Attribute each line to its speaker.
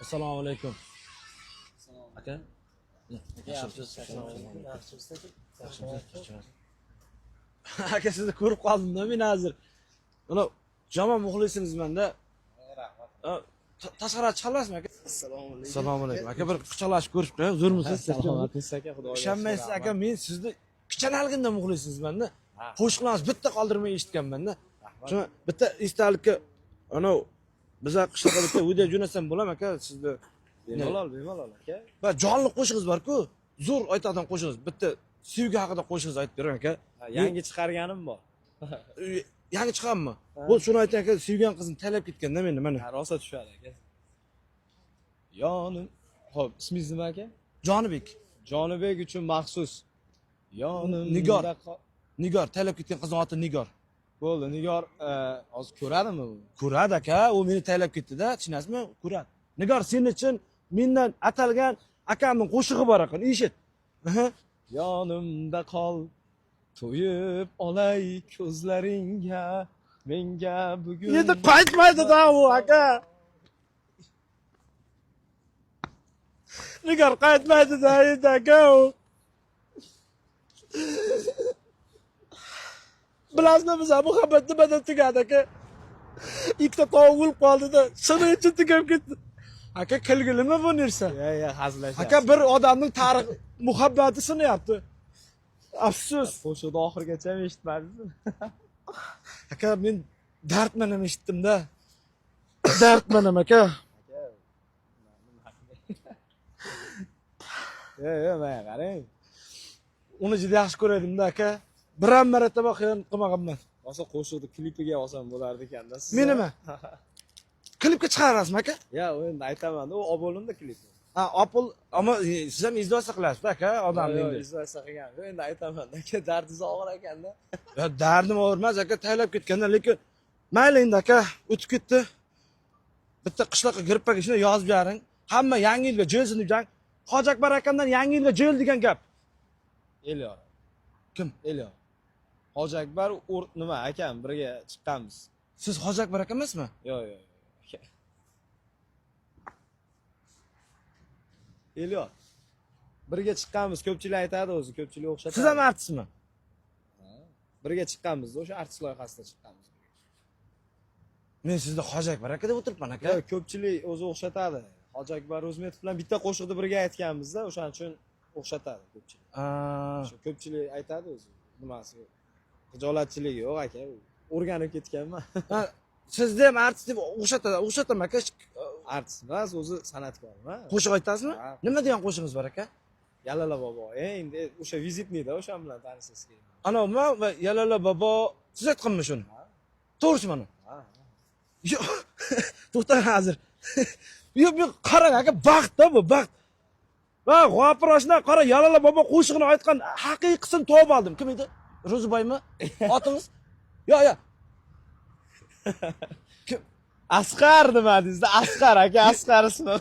Speaker 1: Assalomu alaykum. Aka. Aka, sizni ko'rib qoldim-da men hozir. Mana yomon muxlisingizman-da.
Speaker 2: Rahmat.
Speaker 1: Tashqariga chiqa olasizmi, aka?
Speaker 2: Assalomu alaykum.
Speaker 1: Assalomu alaykum. Aka, bir quchoqlashib ko'rishib qo'ying. Zo'rmisiz?
Speaker 2: Salomatmisiz, aka, xudoga.
Speaker 1: Ishonmaysiz, aka, men sizni kichkinaligimdan muxlisingizman-da. Qo'shiqlaringizni bitta qoldirmay eshitganman-da. Shuni bitta esdalikka anav biza qishloqqa bitta video jo'natsam bo'ladimi, aka, sizni?
Speaker 2: Bemalol, bemalol, aka.
Speaker 1: Va jonli qo'shig'ingiz bor-ku, zo'r aytadigan qo'shig'ingiz, bitta sevgi haqida qo'shig'ingizni aytib bering, aka.
Speaker 2: Yangi chiqarganim bor.
Speaker 1: Yangi chiqanmi? Bu shuni ayting, aka, sevgan qizim talab ketganda meni mana.
Speaker 2: Ha, rosa tushadi, aka. Yonim. Xo'p, ismingiz nima, aka?
Speaker 1: Jonibek.
Speaker 2: Jonibek uchun maxsus. Yonim.
Speaker 1: Nigor. Nigor, talab ketgan qizning oti Nigor.
Speaker 2: Bo'ldi, Nigor, hozir ko'radimi u?
Speaker 1: Ko'radi, aka, u meni talab ketdi-da, tushunasizmi? Ko'radi. Nigor, sen uchun mendan atalgan akamning qo'shig'i bor ekan, eshit. Aha.
Speaker 2: Yonimda qol, to'yib olay ko'zlaringga, menga bugun.
Speaker 1: Endi qaytmaydi-da u, aka. Nigor qaytmaydi-da endi, aka u. Bilasizmi, biz muhabbat nimadan tugadi, aka? Ikkita tovuq o'lib qoldi-da, shuning uchun tugab ketdi. Aka, kulgilimi bu narsa?
Speaker 2: Ya, ya, hazillashyapsiz.
Speaker 1: Aka, bir odamning tarix muhabbati sinyapti. Afsus.
Speaker 2: Qo'shiqni oxirigacha ham eshitmadingizmi?
Speaker 1: Aka, men dardman ham eshitdim-da. Dardman ham, aka.
Speaker 2: Yo, yo, menga qarang.
Speaker 1: Uni juda yaxshi ko'rardim-da, aka. Bir ham marotaba xiyonat qilmaganman.
Speaker 2: Rosa qo'shiqni klipiga olsam bo'lardi ekanda siz.
Speaker 1: Menimi? Klipga chiqarasizmi, aka?
Speaker 2: Ya, endi aytaman, u olib bo'lindi klipi.
Speaker 1: Ha, Apple, ammo siz ham izdihosda qilasiz, aka, odamni
Speaker 2: Yo'q,
Speaker 1: endi.
Speaker 2: izlasa qilgan. Yo'q, endi aytaman, aka, dardingiz og'ir ekanda.
Speaker 1: Ya, dardim og'ir emas, aka, taylab ketganda, lekin mayli endi, aka, o'tib ketdi. Bitta qishloqqa giribpaga shuni yozib bering. Hamma yangi yilga jo'lsin deb jang. Hoji Akbar akamdan yangi yilga jo'l degan gap.
Speaker 2: Elyor.
Speaker 1: Kim?
Speaker 2: Elyor. Hoji Akbar nima akam birga chiqqanmiz.
Speaker 1: Siz Hoji Akbar aka emasmi?
Speaker 2: Yo'q, yo'q, yo'q. Aka. Elyor. Birga chiqqanmiz, ko'pchilik aytadi o'zi, ko'pchilik o'xshatadi.
Speaker 1: Siz ham artistmi?
Speaker 2: Birga chiqqanmiz, o'sha artist loyihasida chiqqanmiz.
Speaker 1: Men sizni Hoji Akbar aka deb o'tiribman, aka.
Speaker 2: Yo'q, ko'pchilik o'zi o'xshatadi. Hoji Akbar Ro'zmetov bilan bitta qo'shiqni birga aytganmiz-da, o'shaning uchun o'xshatadi ko'pchilik. O'sha ko'pchilik aytadi o'zi, nimasi yo'q. Xijolatchiligi yo'q, aka, o'rganib ketganman.
Speaker 1: Ha, sizni ham artist deb o'xshatadi, o'xshataman, aka.
Speaker 2: Artist emas, o'zi san'atkorman.
Speaker 1: Qo'shiq aytasizmi?
Speaker 2: Ha.
Speaker 1: Nima degan qo'shig'ingiz bor, aka?
Speaker 2: Yalala bobo. Endi o'sha vizitniyda o'sha bilan tanishasiz keyin.
Speaker 1: Ana va Yalala bobo, siz aytganmi shuni? To'g'risi mana.
Speaker 2: Ha.
Speaker 1: Yo'q. To'xtang hozir. Yo'q, yo'q, qarang, aka, baxt-da bu, baxt. Va G'ofur oshna qara Yalala bobo qo'shig'ini aytgan haqiqisini topib oldim. Kim edi? Ro'ziboymi? Otingiz? Yo'q, yo'q. Kim?
Speaker 2: Asqar nima dedingiz? Asqar aka, Asqar ismi.